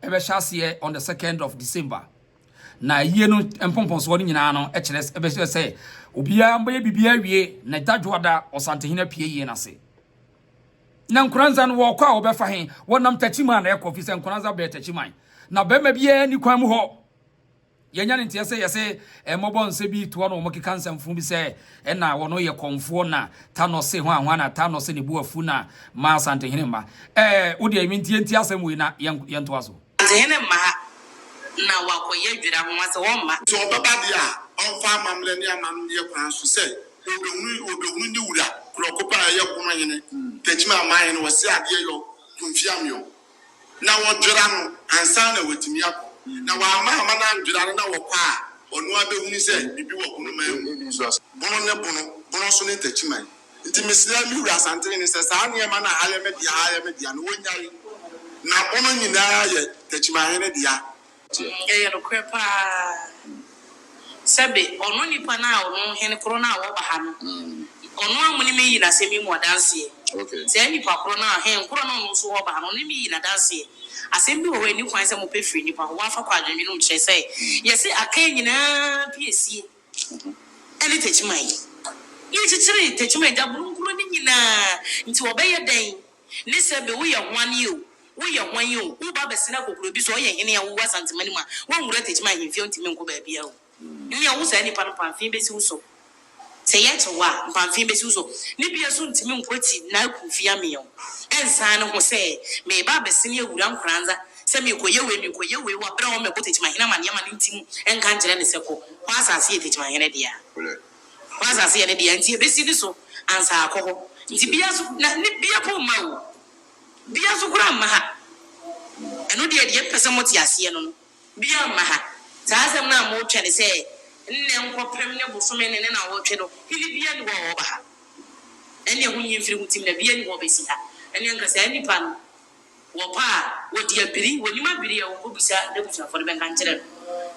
Ɛbɛhyɛ aseɛ on the 2nd of December. Na ayie no mpɔmpɔnsoɔ no nyinaa no kyerɛ ɛbɛhyɛ sɛ obiara mbɛyɛ biribiara awie na dadwoada Ɔsantehene apue yie no ase. Na Nkoranza no wɔkɔ a wɔbɛfa he? Wɔnam Takyiman na ɛkɔ, firi sɛ Nkoranza bɛɛ Takyiman. Na bɛrima biara nni kwan mu hɔ. Yɛnya ne nteɛ sɛ yɛse mmɔbɔ nsɛ bi toa no wɔkeka nsɛmfo bi sɛ ɛna wɔno yɛ kɔmfoɔ na Tanɔ se hwan hwan na Tanɔ se ne bo afu na ma Asantehene mma. Ɛɛ wo deɛ mentie ntie asɛm wei na yɛntoa so. Asantehene mma ha na wakɔyɛ dwira ho asɛ wɔmma. Sɛ ɔbɛba deɛ a, ɔmfa amammerɛ ne amanneɛ kwan so sɛ ɔrebɛhunu ɔrebɛhunu ne wura korɔko pɛ a ɛyɛ Bono hene, Tekyima aman hene, ɔse adeɛ yɔ, Kumfiamio. Na wɔdwera no ansa na watumi akɔ. Na wamma amma no andwera no na wɔkɔ a, ɔno ara bɛhunu sɛ biribi wɔ Bonoman mu. Bono ne Bono, Bono nso ne Takyiman. Nti mesrɛ me wura Asantehene sɛ saa nneɛma no a ha yɛ me dea, ha yɛ me dea no, wɔnnyae. Na Bono nyinaa yɛ Takyimanhene dea. Ɛyɛ nokorɛ paa. Sɛbe ɔno nipa no a ɔno hene korɔ no a ɔba ha no, ɔno ara mo ne me yi n'asɛm yi mu adanseɛ. Saa nipa korɔ no a hen korɔ no a ɔno nso ɔba ha no, ɔne me yi n'adanseɛ. Asɛm bi wɔ hɔ a ɛnni kwan sɛ mopɛ firi nnipa hɔ, wɔafa kɔ adwendwene mu kyerɛ sɛ yɛse akan nyinaa piesie ne Techiman. Yɛkyekyere Techiman gyaburunkuro no nyinaa, nti wɔbɛyɛ dɛn ne sɛbe woyɛ hwan o, Woyɛ hwan o, woreba abɛsene akɔ kuro bi so, ɔyɛ hene a wowɔ Asanteman mu a, woanwura Techiman ahemfie a wontumi nkɔ baabiara o. Nea wo saa nipa no mpamfee bɛsi wo so. Sɛ yɛkye wo a, mpamfee bɛsi wo so. Ne bia nso ntumi nkwati n'akumfie amee o. Ɛnsan ne ho sɛ mereba abɛsene awura Nkoranza, sɛ merekɔyɛ wei, merekɔyɛ wei wɔ berɛ a ɔmmɛbɔ Techiman hene amaneɛ ma no ntim nka nkyerɛ no sɛ kɔ, hɔ asase yɛ Techiman hene dea. Hɔ asase yɛ ne dea nti ɛbɛsi ne so ansa akɔ hɔ. Nti bia nso, na ne bia po mma o. Bia nso koraa mma ha. Ɛno deɛ, deɛ mpɛ sɛ mote aseɛ no no, bia mma ha. Saa asɛm no a motwɛne sɛ nnɛ nkɔpem ne bosome ne ne nawɔtwe no, hene bia nni hɔ a ɔɔba ha. Ɛnneɛ ho nyi mfiri ho tim na bia nni hɔ a ɔbɛsi ha. Ɛnneɛ nka saa nipa no, wɔpɛ a, wɔde abiri, wɔnim abiri a wɔnkɔbisa n'abusuafoɔ no bɛnka nkyerɛ no.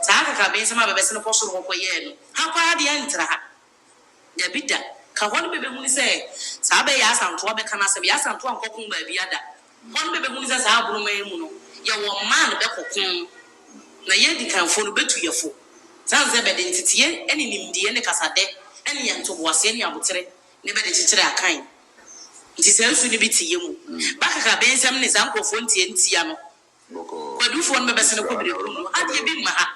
Saa akakabensɛm a bɛbɛsene kɔ soro hɔ kɔyɛɛ no, ha koraa deɛ ɛntra ha. Dabi da. Ka hɔ no bɛbɛhunu sɛ saa bɛ Yaa Asantewaa bɛka no asɛm. Yaa Asantewaa nkɔ ko baabia da. Hɔ no bɛbɛhunu sɛ saa aboroma yi mu no, yɛwɔ mmaa no bɛkɔ ko na yɛ adikanfoɔ no bɛtu yɛ fo. Sane sɛ bɛde nteteɛ ne nimdeɛ ne kasadɛ ne yɛ ntoboaseɛ ne aboterɛ ne bɛde kyekyere akan. Nti saa su no bi te yɛ mu. Ba kakabensɛm ne saa nkorɔfoɔ ntiantia no Kwadufoɔ no bɛbɛsene kɔ berekum no, ha deɛ bi mma ha.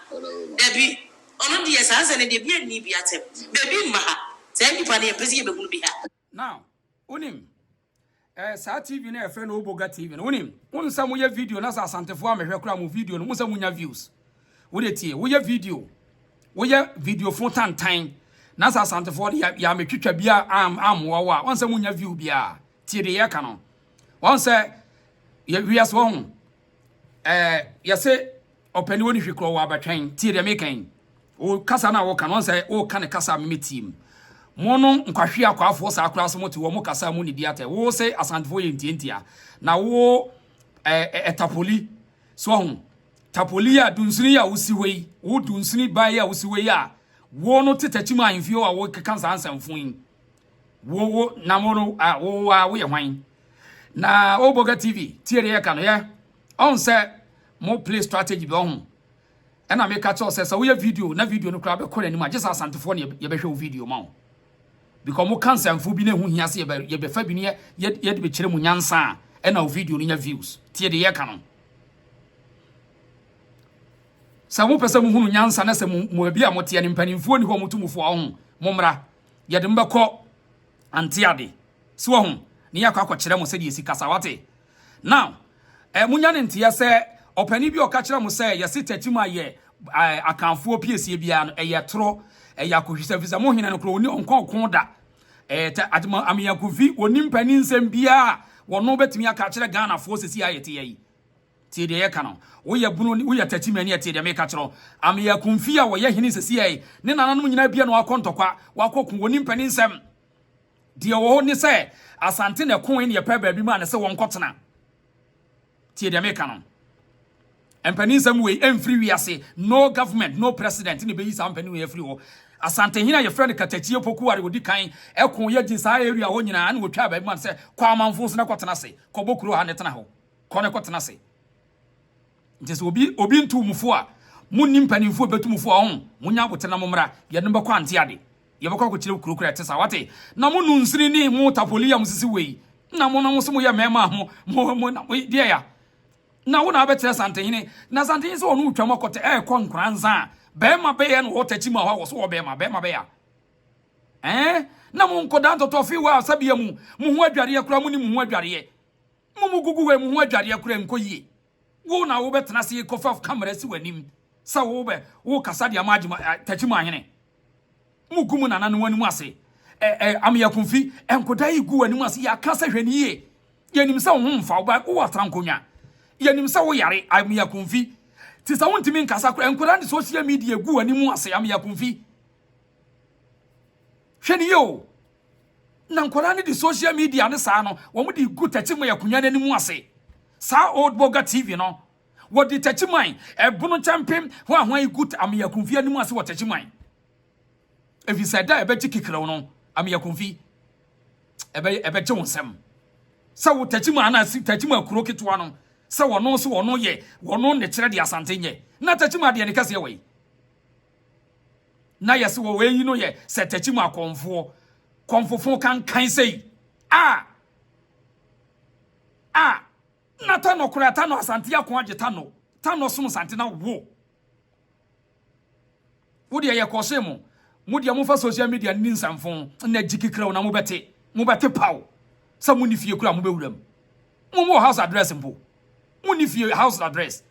Dabi, ɔno deɛ saa nsɛ no deɛ bi anni bi atɛm. Baabi mma ha. Saa nnipa no yɛmpɛ sɛ yɛbɛhunu bi ha. Now, wonim, eh, saa TV no a yɛfrɛ no Oboga TV no, wonim, wonim sɛ moyɛ video na sɛ Asantefoɔ ammɛhwɛ koraa mo video no, mo sɛ monya views. Wode tie, woyɛ video, woyɛ video fo tantan, na sɛ Asantefoɔ de yɛammɛtwitwa bi a ammoa wo a, wɔn sɛ monya view biara. Tie deɛ yɛka no. Wɔn sɛ yɛ wiase wɔn ho ɛɛ yɛse ɔpɛni wɔn hwi korɔ wɔ abatwɛn. Tie deɛ meka yi. Wo kasa na wɔka no wɔn sɛ wɔka ne kasa a meme tie mu. Mo no nkwahwe akwaafoɔ saa koraa so mo te wɔn mo kasa mu ne di atɛ. Wo se Asantefoɔ yɛ ntiantia. Na wo ɛɛ ɛtapoli so ho. Tapoli a dunsini a wosi hɔ yi, wo dunsini baa yi a wosi hɔ yi a wo no te takyim ahemfie a wo keka saa nsɛmfo yi. Wo wo na wo no a wo a woyɛ hwan? Na Oboga TV tie deɛ yɛka no yɛ ɔn sɛ mo play strategy bi ɔho ɛna meka kyerɛ sɛ sɛ woyɛ video na video no koraa bɛkɔ n'anim a gye sɛ Asantefoɔ ne yɛbɛhwɛ wo video ma wo because mo ka nsɛmfo bi na ɛho hia sɛ yɛbɛfa bi ne yɛde bɛkyerɛ mu nyansa a ɛna wo video no nya views. Tie deɛ yɛka no. Sɛ mopɛ sɛ mohunu nyansa na sɛ mo baabi a moteɛ no mpanimfoɔ ni hɔ a motu mo fo a ɔho mommra. Yɛde mo bɛkɔ Anteade. So wahu? Ne yɛakɔ akɔkyerɛ mo sɛdeɛ yɛsi kasa, wate? Now, eh, monya ne nteɛ sɛ ɔpanin bi a ɔka kyerɛ mo sɛ yɛse takyim a yɛ eh, Akanfoɔ piesie biara no, ɛyɛ torɔ, ɛyɛ akɔhwisɛm, firi sɛ mo hene no korɔ, ɔni ɔnkɔ ɔko da. Eh, tɛ, Agyema Ameyakofi, ɔni mpanin nsɛm biara a wɔno bɛtumi aka akyerɛ Ghanafoɔ sɛsi a yɛte yɛ yi. Tie deɛ yɛka no. Woyɛ bunu, woyɛ takyimani a, tie deɛ meka kyerɛ wo. Ameya Kumfi a wɔyɛ hene sɛsiɛ yi, ne nananom nyinaa bia na wakɔ ntɔkwa, wakɔ ko, wɔnim panin nsɛm. Deɛ wɔ hɔ ne sɛ, Asante na ɛkoe ne yɛpɛ baabi maa no sɛ wɔnkɔtena. Tie deɛ meka no. Mpanin nsɛm wei ɛmfiri wiase. No government, no president na ɛbɛyi saa mpanin wei afiri hɔ. Asantehene a yɛfrɛ no Katakyie Poku a ɔdi kan ɛko yɛ gye saa area hɔ nyinaa na wɔtwaa baabi maa no sɛ kɔ amanfo so na kɔtena ase, kɔbɔ kuro ha na tena hɔ. Kɔ na kɔtena ase. Nti sɛ obi obi ntu mo fo a, monni mpanimfoɔ a ɛbɛtu mo fo a, ɔho, monya aboterɛ na mommra, yɛne mo bɛkɔ ante ade. Yɛbɛkɔ akɔkyerɛ kuro koro a ɛte saa, wate? Na mo nunsini ne mo tapoli a mosisi wei, na mo na mo se moyɛ mmarima a mo, mo, mo, na, deɛ ya. Na wo na abɛkyerɛ Santehene, na Santehene sɛ ɔno retwam akɔ tɛ, ɛrekɔ Nkoranza a, barima bɛyɛ na ɔwɔ takyi mu a hɔ a wɔ so wɔ barima, barima bɛyɛ a. Ɛɛ, na mo nkɔdaa ntɔtɔfe wɔ a sɛbea mu, mo ho adwareɛ koraa mo ni mo ho adwareɛ. Mo mo gugu wɔ mo ho adwareɛ koraa nkɔ yie. Wo na wobɛtena ase kɔfa kamera si w'anim sɛ wobɛ wokasa de ama agyema takyi mu ahene. Mo gu mo nananom anim ase. Ɛ ɛ Ameyakumfi, nkɔdaa yi gu w'anim ase yɛaka sɛ hwɛ ne yie. Yɛnim sɛ wo ho mfa wo ba wowɔ atrankonnwa. Yɛnim sɛ woyare Ameyakumfi. Te sɛ wontumi nkasa koraa nkwadaa de social media gu w'anim ase Ameyakumfi. Hwɛ ne yie o. Na nkwadaa no de social media ne saa no wɔn de gu Takyiman akonnwa no anim ase. Saa old Boga TV no wɔde Takyiman ɛbono kyɛmpem ho ahoa yi gu Ameyakumfi anim ase wɔ Takyiman. Efisɛ da a ɛbɛgye kekrew no Ameyakumfi ɛbɛ ɛbɛgye wo nsam. Sɛ wo Takyiman anaa Takyiman kuro ketewa no sɛ wɔno so wɔno yɛ wɔno ne kyerɛ de Asante nyɛ. Na Takyiman deɛ ne kɛseɛ wɔ yi. Na yɛse wɔ wei no yɛ sɛ takyi mu akɔmfoɔ kɔmfofo kankan sei a a na tanɔ koraa tanɔ asante ako agye tanɔ tanɔ som sante na wo wo deɛ yɛ kɔse mo mo deɛ mofa social media ni nsɛmfo na gyi kekra na mobɛte mobɛte paw sɛ mo ni fie koraa mobɛwura mu mo mo house address mpo mo ni fie house address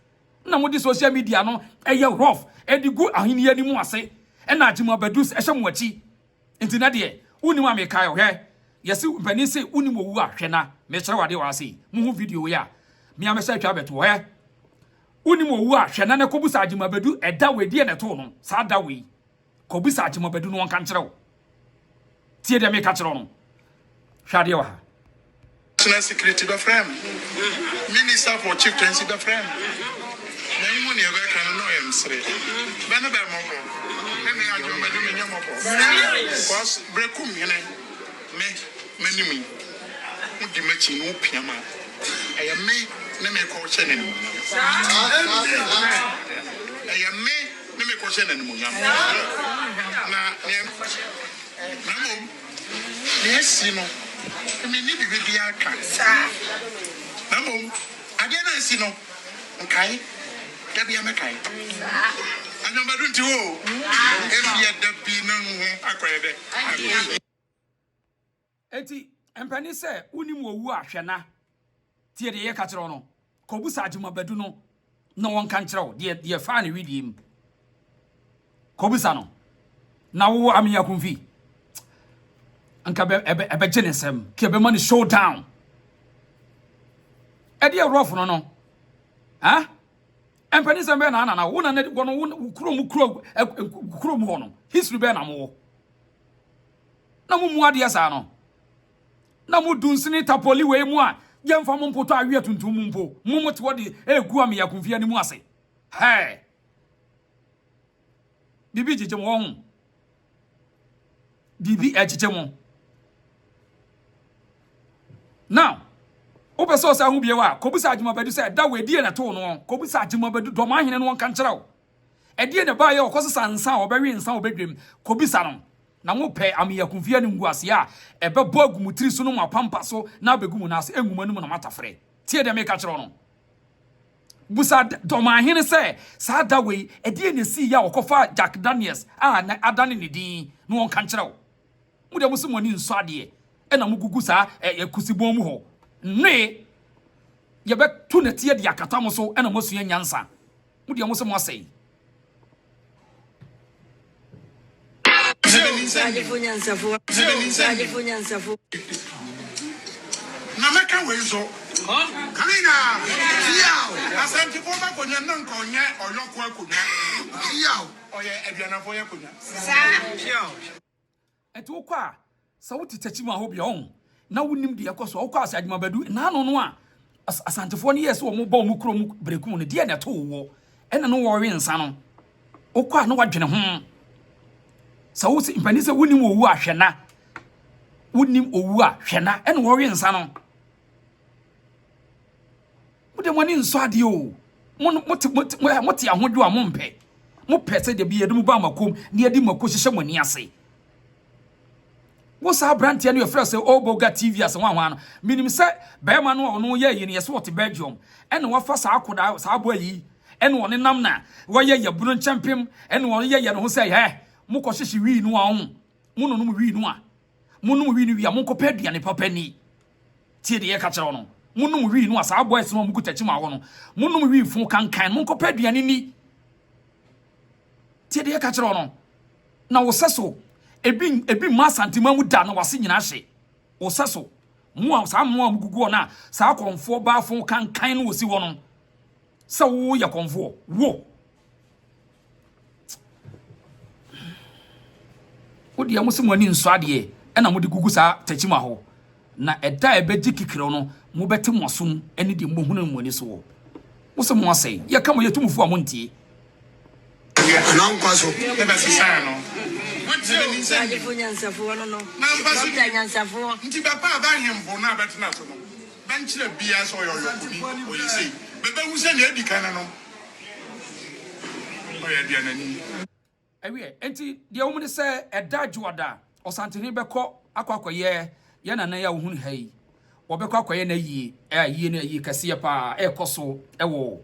na mode social media no ɛyɛ rough ɛde gu ahenni anim ase ɛna agye mo abadu ɛhyɛ mo akyi nti na deɛ wonim a mekae ɔhwɛ yɛse mpanin se wonim owu a hwɛ na mekyerɛ wade wɔ ase mo ho video yi a mea mɛsɛ atwa abɛto hɛ wonim owu a hwɛ na na kɔbusa agye mo abadu ɛda wei deɛ na ɛtoo no saa da wei Kɔbisa Agyemabadu na ɔnka nkyerɛ wo. Tie deɛ meka kyerɛ wo no. Hwɛ adeɛ wɔ ha. National security bɛfrɛ me, minister for chieftaincy bɛfrɛ me, na ehu nea ɛbɛka no na ɔyɛ mesere. Bɛ ne bɛ mmɔbɔ, me me Agyemabadu menyɛ mmɔbɔ. Because Berekum hene me m'anim yi, wodi m'akyi na wopia ma ɛyɛ me ne mekɔ hyɛ n'animuonyam. Ɛyɛ me. Ne me kɔhyɛ no animuonyam. Na nea, na mmom nea asi no, menni biribi biara ka. Na mmom adeɛ no a asi no, nkae, da biara mɛkae. Anwonwadu nti o, ebia da bi na ho akɔyɛ dɛ, akɔyɛ. Enti, mpanin sɛ wonim owu a, hwɛ na tie deɛ yɛka kyerɛ wo no. Kɔbisa Agyemabadu no na wɔnka nkyerɛ wo deɛ deɛ faa ne wedeɛ mu. Kɔbisa no. Na wo Amenya Kumfi, nka ɛbɛgye ne nsam, ka ɛbɛma no showdown. Ɛdeɛ rough no no. Ha? Mpanin sɛm bɛyɛ na anana wo na ne wɔn wo kurom kuro kurom hɔ no history bɛyɛ na mowɔ. Na mo mu adeɛ saa no, na mo dunsini tapoli wei mu a yɛmfa mo mpotɔ aweɛ tuntum mu mpo, mo mo te hɔ de egu ameyakumfi anim ase. Hɛɛ! Biribi gyegye mo wɔ ho. Biribi ɛgyegye mo. Now, wopɛ sɛ ɔsan ho bio a, kɔbisa Agyemabadu sɛ da wei deɛ na ɛtoo no. Kɔbisa Agyemabadu dɔm ahene no wɔnka nkyerɛ wo. Ɛdeɛn na ɛbaeɛ a ɔkɔsesa nsa a ɔbɛwe nsa a ɔbɛdwam? Kɔbisa no. Na mopɛ ameyakumfie animguaseɛ a ɛbɛbɔ agu mo tiri so no mo apampa so na abɛgu mo nan ase, ɛngu mo anom na moatafere. Tie deɛ mereka kyerɛ wo no. Bisa dɔmahene sɛ, saa da wei, ɛdeɛn na ɛsiiɛ a ɔkɔfaa Jack Daniels a na adane ne din na ɔnka nkyerɛ wo. Mo deɛ mo se mo ani nsɔ adeɛ ɛna mo gugu saa ɛ kusibɔn mu hɔ. Nnoe, yɛbɛto nɛteɛ de akata mo so ɛna moasua nyansa. Mo deɛ mo se mo asɛe. Na mɛka wei nso. Karina, Asantefoɔ ba konwa na nka ɔnyɛ ɔyɔko akonwa. Ɔyɛ aduanafoɔ yɛ konwa. Ɛnti wokɔ a, sɛ wote Techiman hɔ bi a, ɔho, na wonim deɛ ɛkɔ so a, wokɔ ase Agyemabadu, nnaano no a Asantefoɔ no yɛɛ sɛ wɔn bɔ wɔn kuro mu berekum no, deɛ na ɛtoo woɔ, ɛna no wɔwe nsa no, wokɔ a na wadwene ho. Sɛ wo mpanin sɛ wonim owu a hwɛ na, wonim owu a hwɛ na, ɛna wɔwe nsa no. Mo deɛ mo ani nsɔ adeɛ o. Mo mote mote mote ahodwo a mompɛ. Mopɛ sɛ dabi yɛde mo ba makom na yɛde mako hyehyɛ mo ani ase. Wo saa aberanteɛ no yɛfrɛ sɛ Oboga TV ase ho ahoa no. Menim sɛ bɛrima no a ɔno yɛ yi no yɛsɛ ɔte Belgium. Ɛna wafa saa akoda saa aboa yi ɛna ɔne nam na wɔyɛ yɛbunu nkyɛmpem ɛna ɔyɛ yɛ ne ho sɛ hɛ mokɔ hyehye wii no a ɔho mononom wii no a monom wii no wie a monkɔpɛ aduane papa ni. Tie deɛ yɛka kyerɛ wo no. Monom wii no a saa boys no a wɔgu takyi ma hɔ no, monom wii fo kankan, monkɔpɛ aduane ni. Tie deɛ yɛka kyerɛ wo no. Na wo sɛ so, ebi ebi mma Asantema mu da na wase nyinaa hye. Wo sɛ so, mo a saa mmoa a wɔgugu hɔ no a saa kɔnfoɔ baa fo kankan no wɔsi hɔ no, sɛ woyɛ kɔnfoɔ, wo. Wo deɛ mo se mo ani nsɔ adeɛ ɛna mo de gugu saa takyima hɔ na ɛda a ɛbɛgye kikirɛw no mo bɛte mo asom ɛne deɛ mo bɛhunu no mo ani so wɔ mo se mo asɛe yɛka mo yɛ tumfoɔ a mo ntie. Anaa nkwa so. Ne bɛsesaa no. Adefo nyansafoɔ no no, dɔkta nyansafoɔ. Nti bɛpɛ a bɛahemfo no a bɛtena so no bɛnkyerɛ biaa sɛ ɔyɛ ɔyɔkoni, ɔyɛ sei. Bɛbɛhu sɛ nea adi kan no ɔyɛ aduanani. Ɛwiɛ, enti deɛ ɛwɔ mu ne sɛ ɛda Dwoada Ɔsantehene bɛkɔ akɔ akɔyɛ yɛn nana yi a wohunu ha yi, wɔbɛkɔ akɔyɛ n'ayie, ayie no ayie kɛseɛ paa ɛrekɔ so wɔ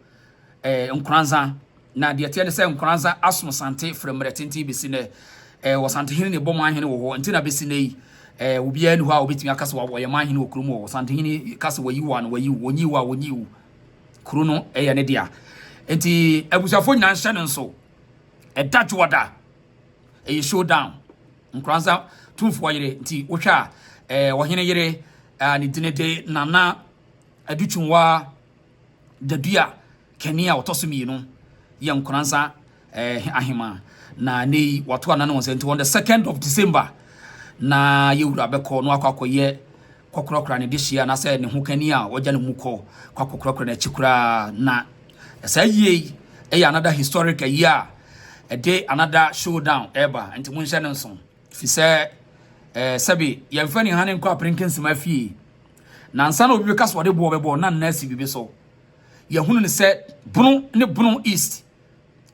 eh, Nkoranza. Na deɛ ɛteɛ ne sɛ Nkoranza asom Sante frɛ mmerɛ tenten bɛsi nnɛ. Eh, Ɔsantehene na ɛbɔ manhene wɔ hɔ, nti na bɛsi nnɛ yi eh, obiara nni hɔ a wɔbɛtumi aka sɛ wɔyɛ manhene wɔ kurom hɔ. Ɔsantehene ka sɛ wɔayi wo a na wɔayi wo, wɔnyi wo a wɔnyi wo. Kuro no yɛ ne dea. Nti abusuafoɔ nyinaa nhyɛ no nso. Ɛda dwoɔda. Ɛyɛ showdown. Nkoranza tumfoɔ yere. Nti wohwɛ a ɛɛ ɔhene yere a ne dini de Nana Adutwunwa Dadua Kani a ɔtɔ so mmienu yɛ Nkoranza ɛɛ ahema. Na ne yi wato anan wɔn sɛ nti on the second of December na yɛwura bɛkɔ no akɔ akɔyɛ kɔkorakora ne dehyeɛ anaasɛ ne ho kani a ɔgya ne mu kɔ kɔ akɔkorakora n'akyi koraa na saa yie yi ɛyɛ another historic ayi a ɛde another showdown ɛreba nti monhyɛ no nso fi sɛ ɛɛ sɛbi yɛmfa ne hane nkɔ aperenkensema fie na ansa na obi bɛka so ɔde boɔ bɛbɔ na nna asi biribi so yɛhunu ne sɛ Bono ne Bono East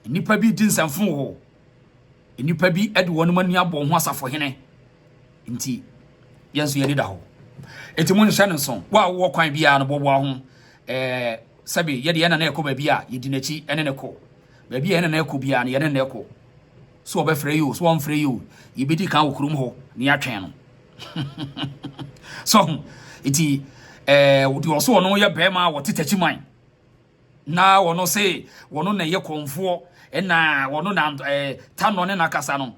nnipa bi di nsɛmfo wɔ hɔ Nnipa bi de wɔn ani abɔ ho asafohene nti yɛn nso yɛn da hɔ. Enti mo nhyɛ no nso, wo a wowɔ kwan biara no boaboa ho. Ɛɛ sɛbi yɛde yɛn nana ɛkɔ baabi a yɛdi n'akyi ɛne ne kɔ. Baabi a yɛn nana ɛkɔ biara no yɛne ne kɔ. So ɔbɛfrɛ yi o, so ɔmfrɛ yi o, yɛbɛdi kan wɔ kurom hɔ na yɛatwɛn no. So nti ɛɛ deɛ ɔso ɔno yɛ bɛrima a wɔte takyiman. Na wɔn se wɔn na ɛyɛ kɔnfoɔ ɛna wɔn na ɛɛ tanɔ ne n'akasa no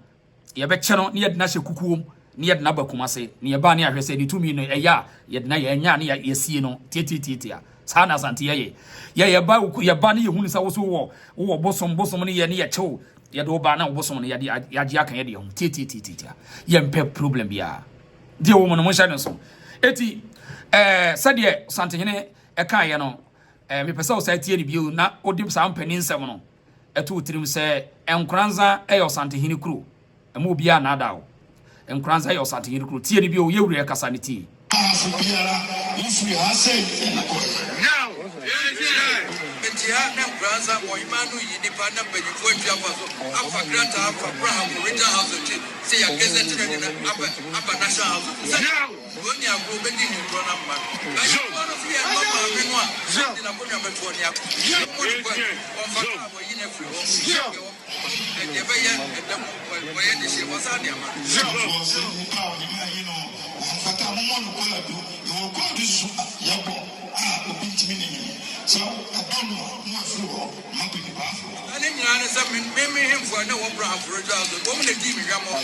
yɛbɛkyɛ no ne yɛde no ahyɛ kukuom ne yɛde no aba Kumase ne yɛbaa ne ahwɛ sɛ ne tumi no ɛyɛ a yɛde no ayɛ ɛnyɛ a ne yɛsie no tiatiatiatia saa na Asante yɛyɛ yɛ yɛba yɛba ne yɛhunu sɛ woso wɔ wowɔ bosom bosom ne yɛ ne yɛkyɛw yɛde wo ba na wo bosom no yɛde yɛagye aka yɛde ho tiatiatiatia yɛmpɛ problem biara deɛ wɔ mu no monhyɛ no so eti ɛɛ sɛdeɛ Santehene ɛkaeɛ no Eh, mepɛ sɛ wosan tie no bio na wode saa mpanin nsɛm no ɛto wo tirim sɛ Nkoranza yɛ Ɔsantehene kuro. Ɛma obiara nnaadaa wo. Nkoranza yɛ Ɔsantehene kuro. Tie no bio, yɛwura ɛkasa no tie. Ahafo biara mofiri ha sei na kɔeɛ. Enti ha na Nkoranza ɔhemaa no yi nnipa na mpanyimfoɔ atwi afa so afa krataa afa Brahafo Regional House akyi sɛ yɛ gazette no de no aba aba National House sɛdeɛ Wɔnni agorɔ, wɔbɛdi nnitorɔ no ama no. Ahemmaa no nso yɛ mma maame no a wɔde n'akonnwa bɛtoɔ ne akɔ. Wɔmmɔ no kwaadu, wɔmfa kaa a wɔayi no afiri hɔ, deɛ deɛ ɛbɛyɛ ɛda mu wɔyɛ de hyeɛ, wɔasan de ama no. Tumfoɔ sɛ nipa a ɔde maa yi no wɔmfata, mommɔ no kwaadu. Yɛwɔ kwaadu so a yɛbɔ a obi ntumi ne ne sɛ ɛba no a na wafiri hɔ na wapɛ nipa afiri hɔ. Na ne nyinaa ne sɛ me me me hemfo a na ɛwɔ Abraham Afɔregyaa so, wɔn na dii me hwammɔ. Ne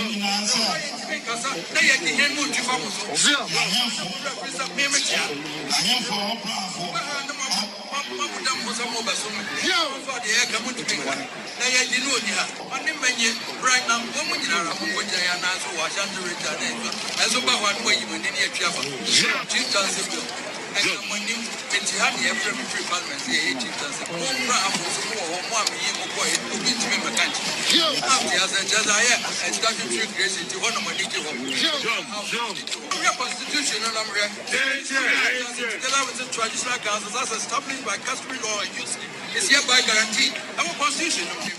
nyinaa ne sɛ. Momma yentumi nkasa na yɛde hɛn mu ntwi fa mo so. N'ahemfo. Na mo werɛ firi sɛ me mekyea. N'ahemfo a ɛwɔ Abrahamfo. Mobɛha na mo mo mo da mo ho sɛ morebɛsom me. Mo nso a deɛ yɛreka montumi nka. Na yɛagye no ɔnni ha. Ma ne mma nye bra na wɔn mo nyinaa ara monkɔgyina yɛn anan so wɔ Ashanti Region ne Nso ɛnso ba hɔ a na moayi mo ani ne atwi afa. Chieftaincy Bill. Ɛka mo anim. Enti ha na yɛfrɛ me firi parliament sɛ yɛyɛ chieftaincy. Mo mmra ha mo nso mo wɔ hɔ, mo a meyii mo kɔeɛ, obi ntumi mmɛka nkyerɛ mo. Mo ante aseɛ, kyerɛ sɛ ayɛ statutory creation nti hɔ na mo ani gye hɔ. House no didi hɔ. Monhwɛ constitution no na monhwɛ. Chieftaincy together with the traditional councils as established by customary law and used. It's hereby guaranteed. Ɛwɔ constitution no mu.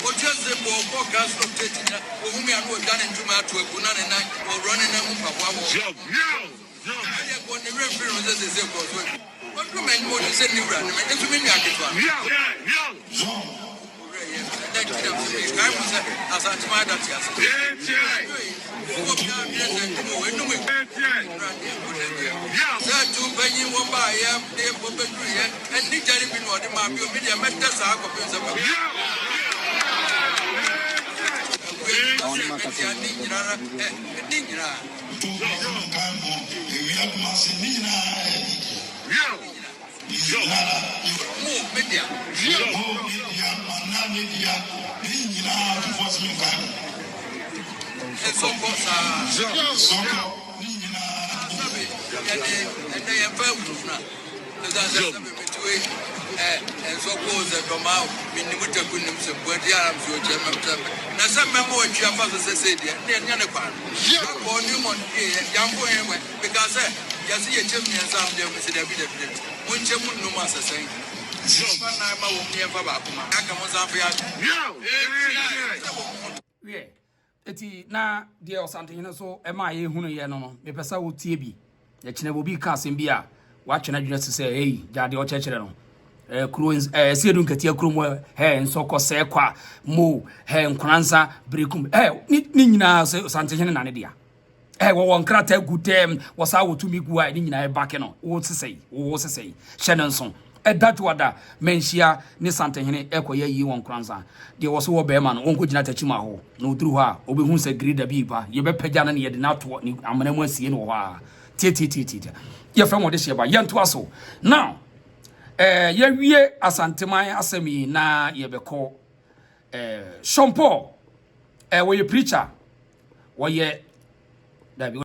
Otua sɛ bɔ ɔkɔ council of state nyina ohu me a na ɔdwa ne ntoma ato agu na ne nan ɔworɔ ne nan mu mpaboa wɔ ɛdeɛ kɔ ne werɛ mfiri no sɛ sese kɔ so adu ɔduru m'anim ɔnim sɛ ne wura ne me nso me nua ketewa owura yɛ ɛdɛ nti na mesɛ mekae mo sɛ Asantema ada te ase wowɔ biara dwene sɛ ntum o enum Sɛ tu panyin wɔ baayɛ de wɔbɛduruyɛ ɛne gya no bi na ɔde maa bio me deɛ mɛtɛ saa kɔpem sɛ mɛkɔ ne nyinara ne nyinaa. Mo media. Mo media, mana media, ne nyinaa tufoɔ se menkae mo. Nsɔkɔ saa. Nsɔkɔ ne nyinaa. Sɛbe yɛde ɛnɛ yɛmfa ahunahuna. Ɛsiane sɛ sɛbe mete wei ɛ nsɔkɔ o sɛ dɔmaa o mennim taku nnim sɛ bua di ara mso kyɛ mɛm sɛ na sɛ mɛma watwi afa so sɛ sei deɛ ne ɛnyɛ ne kwan. Akɔ Newmont wieɛ yɛanko hɛn wɛ mekaa sɛ yɛse yɛkyɛ mmiɛnsa a medeɛ mese dabi dabi dabi monkyɛ mu nnum asɛsɛn momfa nnan ma wɔm ne yɛmfa baako ma aka monsan mfa yɛ sɛ wɔn ho Wiɛ, eti na deɛ Ɔsantehene nso ɛmaa yɛhunuiɛ no no, mepɛ sɛ wotie bi. Ɛkyena obi ka asɛm bi a, watwe n'adwene asi sɛ, ei, gyaa deɛ ɔkyerɛkyerɛ no. Eh, kuro, eh, ɛsɛ nkatia kurom hɔ, eh, nsɔkɔ sɛɛ kwa, mo, eh, nkoransa, berekum, eh, ne, ne nyinaa sɛ Ɔsantehene na ne dea. Eh, wɔwɔ nkrataa gu dɛm, wɔsaa wɔ tumi gu a, ne nyinaa ɛbake no, wo sesɛi, wo sesɛi, hyɛ no nso. Ɛda dwoada, manhyia ne Santehene ɛkɔyɛ yie wɔ Nkoranza. Deɛ wɔ so wɔ bɛrima no, ɔnkɔgyina Takyima hɔ, na ɔduru hɔ a, ɔbɛhu sɛ greda bi reba, yɛbɛpagya no na yɛde no ato ne amena mu asie no wɔ hɔ ara. Tiatiatiatia. Yɛfrɛ wɔn dehyeɛ ba. Yɛntoa so. Now, eh, yɛawie Asanteman asɛm yi na yɛbɛkɔ eh, Sean Paul, eh, wɔyɛ preacher, wɔyɛ dabi.